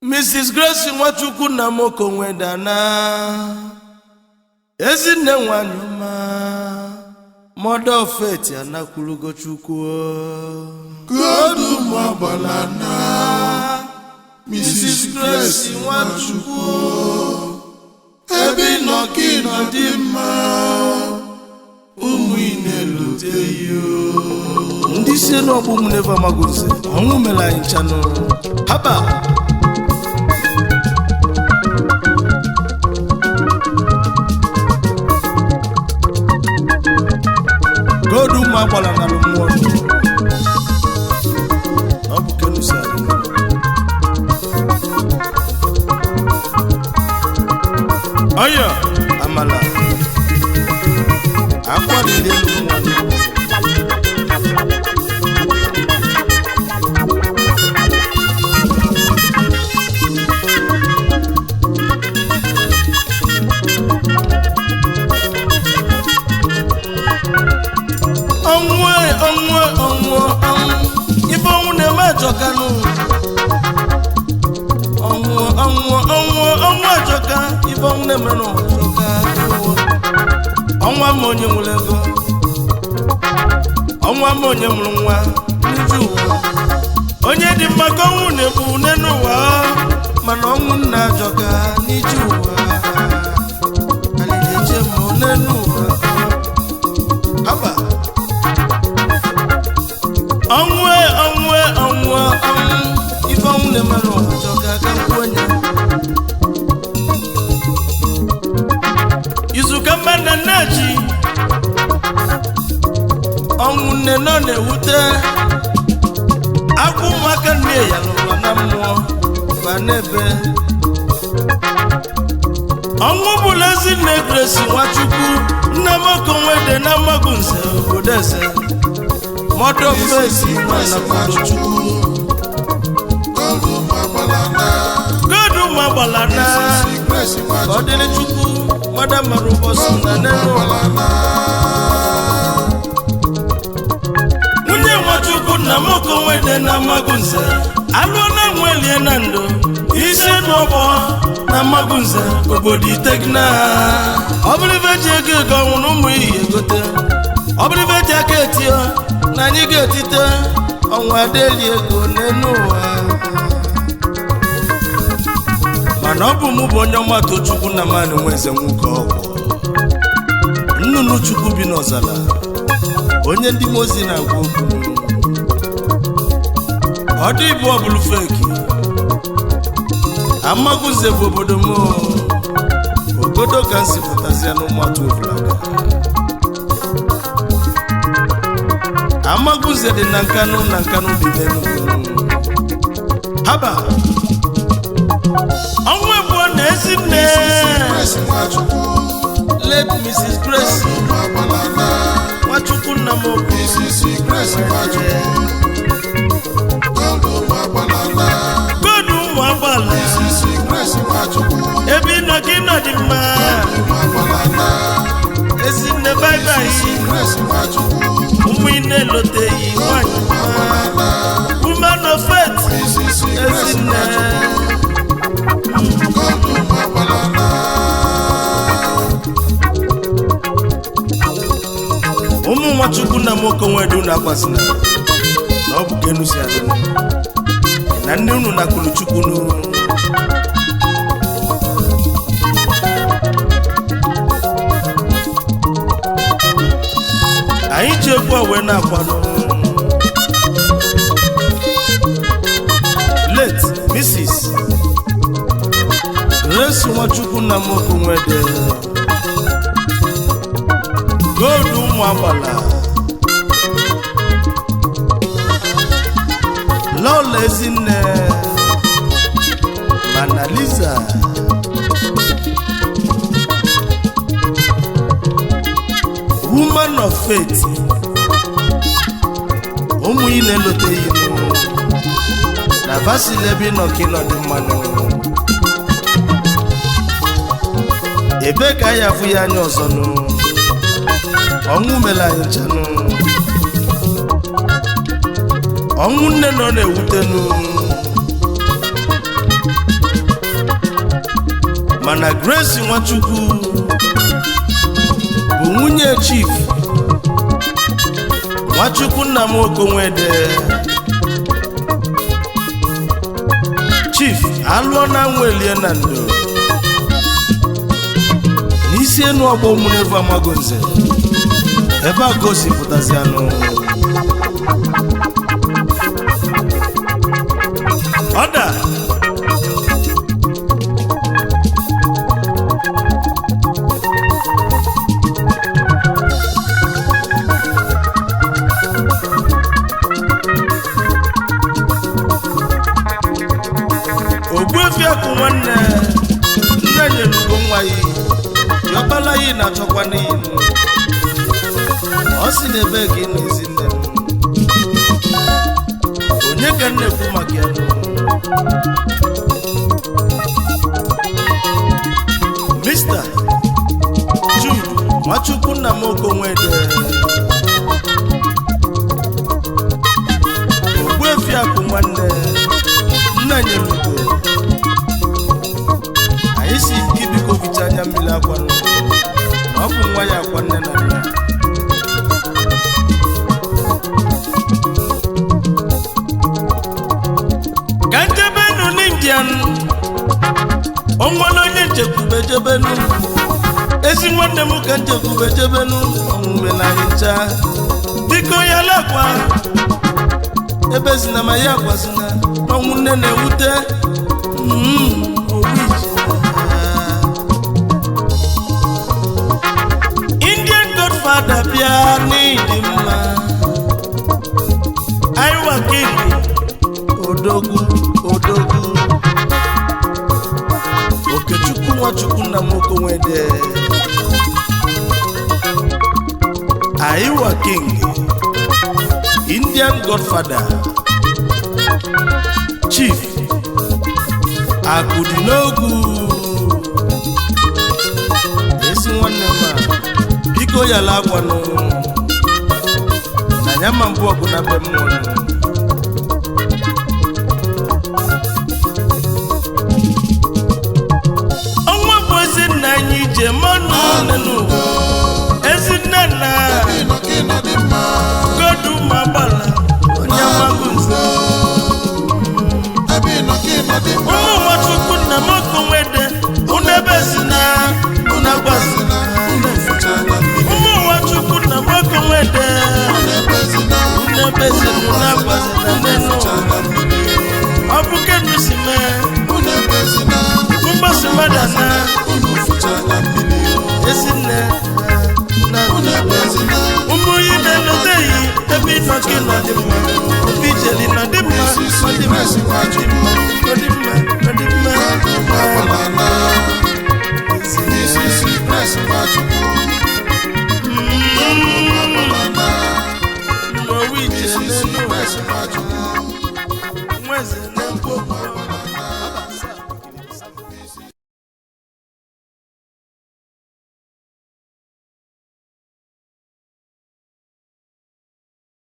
Mrs. Grace Nwachukwu na moko nwedana, ezinne nwanyị ọma, mother of faith, anakwulugo Chukwu. Gold Ụmụagbalana, Mrs. Grace Nwachukwu, ebe ị nọ ka ị nọ dị mma, ụmụ ị na-elote yo. Ndị si elu ọgbụ m neva magozi ọnwụ mere anyị nchanụ haba. Gold Ụmụagbala na mmụọ ọ bụ kenu si adị n'ụwa. Ọyọ amala akwa dị elu mmụọ. Ọnwụ e, ọnwụ e, ọnwụ, ọnwụ, ife ọnwụ na-eme ajọkanụ. Ọnwụ, ọnwụ, ọnwụ, ọnwụ ajọka. Ife ọnwụ na-eme n'ụwa ajọka. Ọnwụ ama onye nwere ego, ọnwụ ama onye mụrụ nwa n'iju ụwa. Onye dị mma ka ọnwụ na-egbu une n'ụwa, mana ọnwụ nna ajọka n'iju ụwa. Alịga eche ma une n'ụwa haba. Ọnwụ e, ọnwụ e, ọnwụ, ọnwụ, ife ọnwụ na-eme n'ụwa ajọka ka m kwuo onye izuka mba na nneji. Ọnwụ nne nọ na-ewute akwa ụmụaka nne ya n'ụwa na mmụọ ma n'ebe ọnwụ bụla. Ezinne Grace Nwachukwu nne mokonwede na Amagunze, obodo eze, mother of faith. Mrs. Grace Nwachukwu, Gold Ụmụagbalana, Gold Ụmụagbalana. Mrs. Grace Ka ọ Nwachukwu, dịrị Chukwu mmadụ mara ụbọchị Gold na n'elu ụwa. Ụmụagbalana, Nwunye Nwachukwu na mokonwede na Amagunze, alụọ na nwelie na ndụ isi n'ọgbọ na Amagunze, obodo Itegna. Ọ bụrụ ife ji ego ego ọnwụ na ụmụ iyi egote, ọ bụrụ ife ji aka etio na anyị ga-etite ọnwa adeli ego n'elu ụwa. Mana ọ bụ mụ bụ onye ọma Tochukwu na mmanụ nwe eze nwoke ọgwụ nnụnụ Chukwu bi n'ọzara, onye ndị mozi na-agwa okwu. Ọ dị bụ ọbụlụ feki. Amagunze bụ obodo m, ogodo ka m si pụtazia n'ụmụatụ ovulaga. Amagunze dị na Nkanụ, na Nkanụ dị n'Enugwu. Haba, ọnwa abụọ na ezinne Mrs. Grace Nwachukwu, late Mrs. Grace Gold Ụmụagbalana, Nwachukwu nna m okwu. Mrs. Grace Nwachukwu, Gold Ụmụagbalana, Gold Ụmụagbala. Mrs. Grace Nwachukwu, Ebe ị nọ ka ị nọ dị mma. Gold Ụmụagbalana, Ezinne, bye bye. Mrs. Grace Nwachukwu, Ụmụ ị na-eloteghị, nwanyị ọma, Ụmụagbalana, woman of faith. Mrs. Grace Ezinne. Nwachukwu, Gold Ụmụagbalana. Ụmụ Nwachukwu na mokonwedu na akwasina na ọ bụ ka enu si adị na nne unu na kulu Chukwu nu. Anyị ji egwu a wee na-akwanụ late Mrs. Grace Nwachukwu na mokonwede, Gold Ụmụagbala, Lọla Ezinne Mana Liza, woman of faith. Ụmụ ị na-eloteghị na vasili ebe ị nọ ka ị nọ dị mmanụ. Ebee ka anyị afụ ya anya ọzọ nụ? Ọnwụ mere anyị nchanụ. Ọnwụ nne nọ na-ewutenụ. Mana Grace Nwachukwu bụ nwunye Chief Nwachukwu nna m Okonwede. Chief alụọ na nwelie na ndo n'isi enu ọgbọ ụmụnevu Amagunze, ebe a ka o si pụtazi anụ. Ọda Ogbuefi akụ nwanne nne nyere ugo nwa ya, yọbala ya na-achọkwa n'iyi. Ọ sị na ebe ka ị na-ezi nne m, onye ka nne ekwu maka ya? Mr. Jude Nwachukwu nna m Okonwede, Ogbuefi akụ nwanne nna nyere ugo, anyị si gị biko ficha anya mmiri akwa na ọ bụ nwa ya akwa nne na nna. Ka njebenu n'Indian, onwere onye nchekwube jebenu, ezi nwanne m ka nchekwube jebenu ọnwụme na anyị ncha. Biko ya lakwa ebezina ma ya akwazina n'ọnwụ nne na-ewute. Indian Godfather bịa n'ịdị mma, Iowa King odogwu odogwu, Okechukwu Nwachukwu nna m Okonwede, Iowa King, Indian Godfather, Chief Akụdịnogu, ezi nwanne m a biko yala akwanụ na ya ma mbụ ọgụ na be mmụọ. Ọnwa bụ ezinna anyị ije mmanụ n'ụwa, ezinne na godu ma gbala onye Amagunze. Ụmụ Nwachukwu nna m Okonwede, unu ebezina unu agbazina. Ụmụ Nwachukwu nna m Okonwede, unu ebezina unu agbazina n'enu. Ọ bụ kenu si mee mgbasa mmadụ na ezinne na ụmụ yi na-eloteghị ebe ịnọ gị nọ dị mma, ebe ijeli nọ dị mma, ọ dị mma, ọ dị mma, ọ dị mma.